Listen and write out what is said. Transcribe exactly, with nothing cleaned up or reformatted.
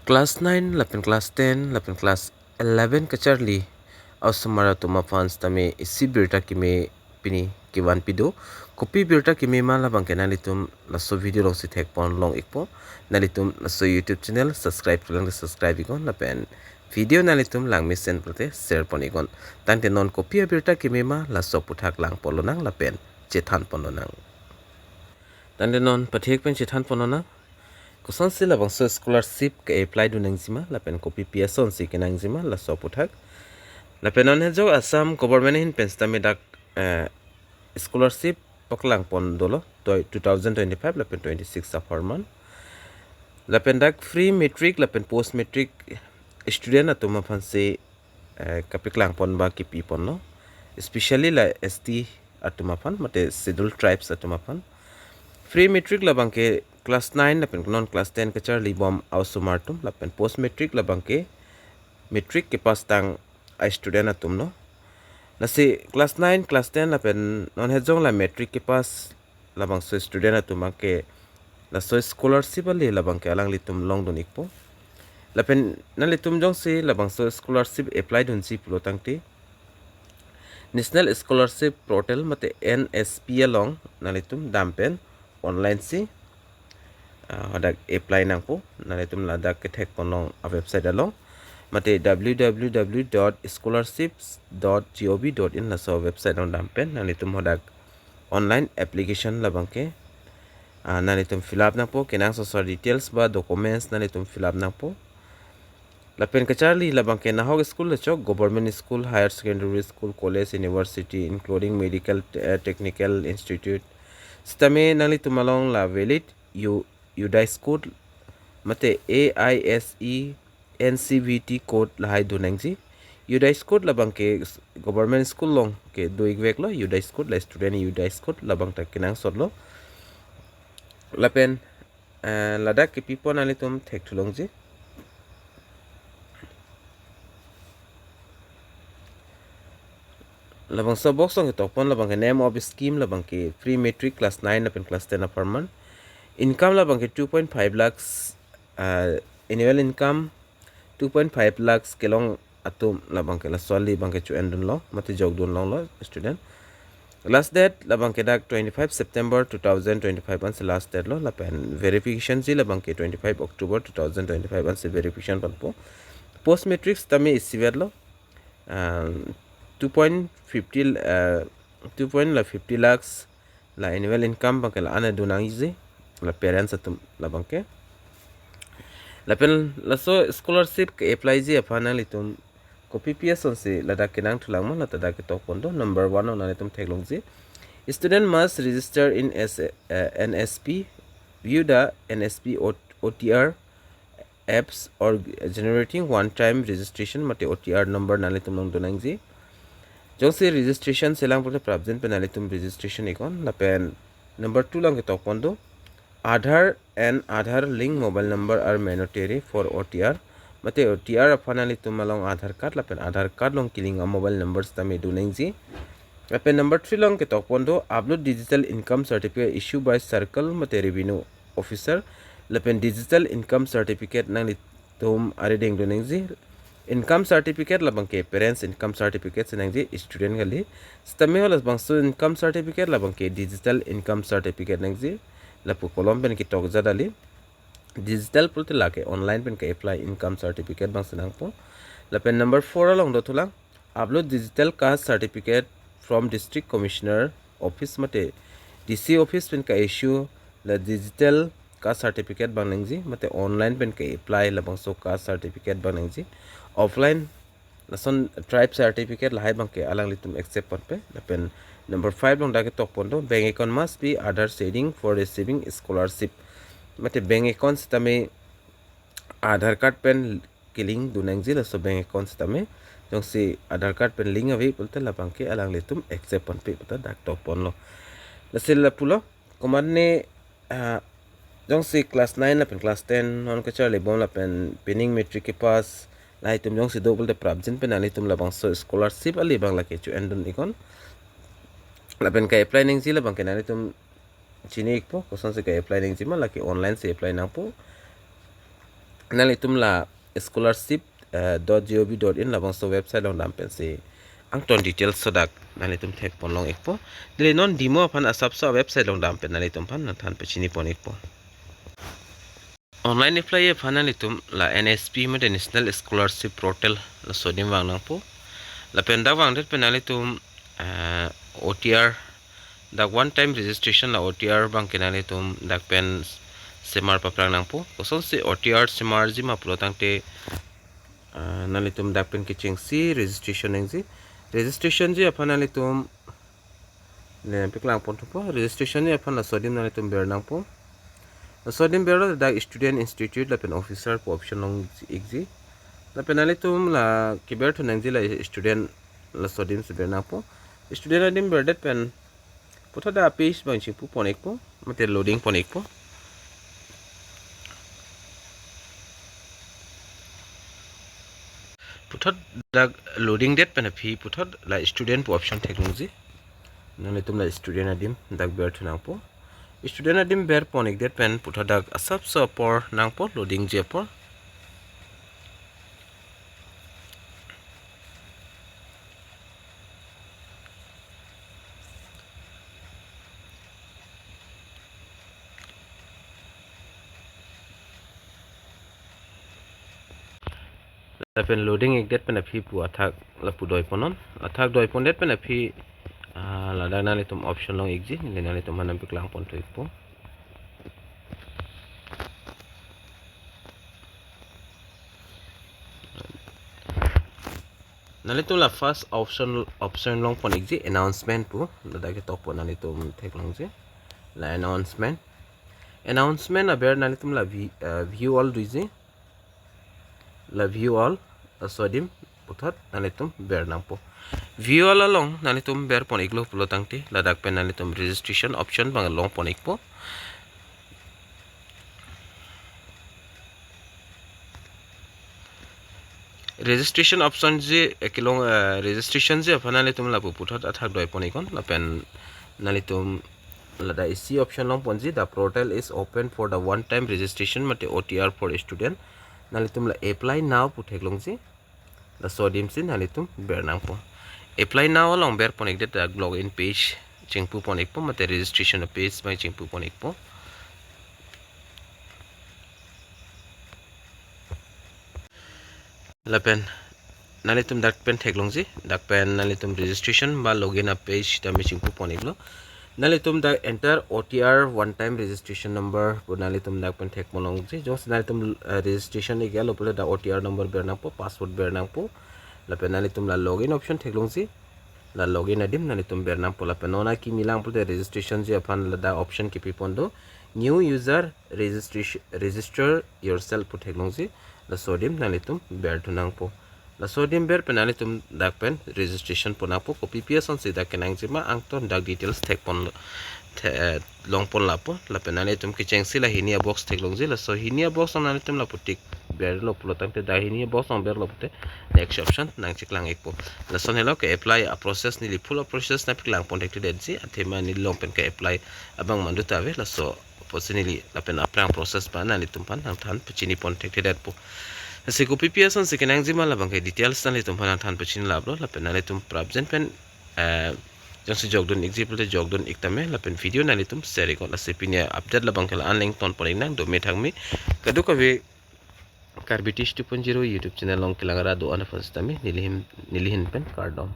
Class nine lapen class ten lapen class eleven kacharli a-osomar atum aphan sitame isi birta keme pini kevan pido. Kopi birta keme ma labangke nanglitum laso video alongsi thekpon long ikpo. Nanglitum laso YouTube channel subscribe pulang subscribe iknon lapen video nanglitum langmesen pulote share pon iknon. Tangte non kopi abirta keme ma laso aphuthak langpon lonang lapen chethan pon lonang. Tangte non pathek pen chethan pon lonang. Kosonsi labangso scholarship ke-apply dun nangjima lapen kopi pi asonsi kenangjima laso aphuthak. Lapen non hejok Assam government ahin pen sitame dak, eh, scholarship paklang pon dolo toi two thousand twenty-five lapen twenty-six apharman. Lapen dak free matric lapen post matric student atum aphansi, eh, kapaklang pon ba kipi ponlo. Especially la S T atum aphan, mate scheduled tribes atum aphan. Free matric labangke class nine lapen non class ten kacharli bom a-osomar atum lapen post matric labangke matric kepass tang a-student atumlo. Lasi class nine, class ten lapen non hejong la matric kepass labangso student atum abangke laso scholarship ale labangke alanglitum longdun ikpo. Lapen nanglitum jongsi labangso scholarship apply dunji pulo tangte National Scholarship Portal mate N S P along nanglitum dam pen online si, ah, hadak apply nangpo. Nanglitum ladak kethek pon long a-website along mate W W W dot scholarships dot gov dot in laso website along dam pen nanglitum hadak online application labangke, ah, nanglitum fill up nangpo, kenangsot asor details ba documents nanglitum fill up nangpo. Lapen kacharli labangke nahok school le chok, government school, higher secondary school, college, university, including medical, eh, technical institute. Sitame nanglitum along la valid U, UDISE code mate A I S E N C V T code lahai dun nangji. UDISE code labangke s-, government school along kedo ikveklo UDISE code, la student UDISE code labang ta kenangsotlo. Lapen, eh, ladak kipi pon nanglitum thekthu longji. Labangso box along ketok pon labangke name of scheme labangke free matric class nine lapen class ten apharman. Income labangke two point five lakhs, ah, annual income two point five lakhs kelong atum labangke laso ali abangke cho-en dunlong mate jok dunlonglo student. Last date labangke dak twenty-five September two thousand twenty-five ansi last date lo, lapen verification ji labangke twenty-five October two thousand twenty-five ansi verification ponpo. Post matric sitame isivet lo, um, two point fifty, uh, two point la fifty lakhs la annual income abangke la-an dun nangji la parents atum labangke. Lapen laso scholarship ke-apply ji aphan nanglitum kopi pi asonsi ladak kenangthu lang ma, la ta dak ketok pon do. Number one along nanglitum theklongji. Student must register in S, uh, N S P, view the N S P O-, O T R apps or generating one time registration mate O T R number nanglitum longdun nangji. Jongsi registration selang pulote prapjin pen nanglitum registration iknon. Lapen number two along ketok pon do. Aadhaar and Aadhaar linked mobile number are mandatory for O T R. Mate O T R aphan nanglitum along Aadhaar card lapen Aadhaar card along kelink a-mobile number sitame dun nangji. Lapen number three along ketok pon do, upload digital income certificate issued by circle mate revenue officer. Lapen digital income certificate nanglitum arideng dun nangji. Income certificate labangke parents income certificate si nangji student kali. Sitame halabangso income certificate labangke digital income certificate nangji. Lapu kolom pen ketok jat ali. Digital pulote lake online pen ke-apply income certificate abangsi nangpo. Lapen number four along dothulang, upload digital caste certificate from District Commissioner office mate D C office pen ke-issue la digital caste certificate abang nangji mate online pen ke-apply labangso caste certificate abang nangji. Offline lason tribe certificate lahai abangke alanglitum accept ponpe. Lapen number five along dak ketok pon do, bank account must be Aadhaar sharing for receiving scholarship. Mate bank account sitame Aadhaar card pen kelink dun nangji, laso bank account sitame. Jongsi Aadhaar card pen link ave pulote labangke alanglitum accept ponpe pu ta dak tok ponlo. Lasi lapulo, komatne, ah, jongsi class nine lapen class ten non kacharli bom lapen pining matric kepass lahai atum jongsi do pulote prapjin pen nanglitum labangso scholarship ali abang lake cho-en dun iknon. Lapen ke-apply nangji labangke nanglitum chini ikpo, kosonsi ke-apply nangji ma, lake online si apply nangpo. nanglitum la scholarship, eh, dot gov dot in labangso website along dam pensi angton details sodak nanglitum thekpon long ikpo. Neli non demo aphan asapso website along dam pen nanglitum aphan nangthan pachinipon ikpo. Online apply aphan nanglitum la N S P mate National Scholarship Portal laso adim vang nangpo. Lapen dak vangdet pen nanglitum, eh, O T R, dak one time registration la O T R abangke nanglitum dak pen semar paphrang nangpo. Kosonsi O T R semarji ma pulo tangte, eh, nanglitum dak pen kechengsi registration nangji. Registration ji aphan nanglitum ne peklang pon thupo. Registration ji aphan laso adim nanglitum ber nangpo. Laso adim berlo dak student, institute lapen officer pu option long ikji. Lapen nanglitum la keber thu nangji la student, laso adim si ber nangpo. Student adim berdet pen puthot dak page abang chingpu pon ikpo, mate loading pon ikpo. Puthot dak loading det pen aphi puthot la student pu option theklongji. Nanglitum la student adim dak ber thu nangpo. Student adim ber pon ikdet pen puthot dak asapso apor nangpo, loading ji apor. Lapen loading ikdet pen aphi pu athak lapu doi ponon. Athak doi pondet pen aphi, ah, ladak nanglitum option long ikji, neli nanglitum aphan nangpeklang pon thu ikpo. Nanglitum la first option, option long pon ikji announcement pu, ladak ketok pu nanglitum theklongji. La announcement. Announcement aber nanglitum la vi-, eh, view all doji. La view all, laso adim puthot nanglitum ber nangpo. View all along nanglitum ber pon iklo pulo tangte ladak pen nanglitum registration option abang long pon ikpo. Registration option ji, eh, kelong, eh, registration ji aphan nanglitum lapu puthot athak doi pon iknon lapen nanglitum ladak isi option long ponji, "The portal is open for the one time registration mate O T R for student." Nanglitum la apply now pu theklongji. Laso adim si nanglitum ber nangpo. Apply now along ber pon ikdet dak login page chingpu pon ikpo mate registration page abang chingpu pon ikpo. Lapen nanglitum dak pen theklongji, dak pen nanglitum registration ba login a page tame chingpu pon iklo. Nanglitum dak enter O T R one time registration number pu nanglitum dak pen thek pon longji. Jongsi nanglitum, eh, registration ik-etlo pule dak O T R number ber nangpo, password ber nangpo. Lapen nanglitum la login option theklongji. La login adim nanglitum ber nangpo lapen non akimi lang pulote registration ji aphan ladak option kipi pon do. New user registration, register yourself pu theklongji. Laso adim nanglitum ber thu nangpo. Laso adim ber pen nanglitum dak pen registration pon nangpo. Kopi pi asonsi dak kenangji ma angton dak details thek pon lo, the-, eh, long pon lapo. Lapen nanglitum kechengsi la hini a box theklongji. Laso hini a box nanglitum lapu tick berlo pulo tangte dak hini a box nang berlo pute next option nangcheklang ikpo. Lason helo ke apply a process neli full a process nangpeklang pon thekthedetji. Athema neli long pen ke apply abang mandut ave, laso apotsi neli lapen aphrang process abang nanglitum aphan nangthan pachini pon thekthedetpo. Lasi kopi pi asonsi kenangji ma labangke details nanglitum aphan nangthan pachini laplo, lapen nanglitum prapjin pen, eh, jongsi jokdun ikji pulote jokdun ik tame, lapen video nanglitum share iknon. Lasi pini update labangke la-an le ington pon iknang, dome thangme. Kadokave Karbi Teach two point zero YouTube channel along kelang ra do-an aphan sitame neli ahin, neli ahin pen kardom.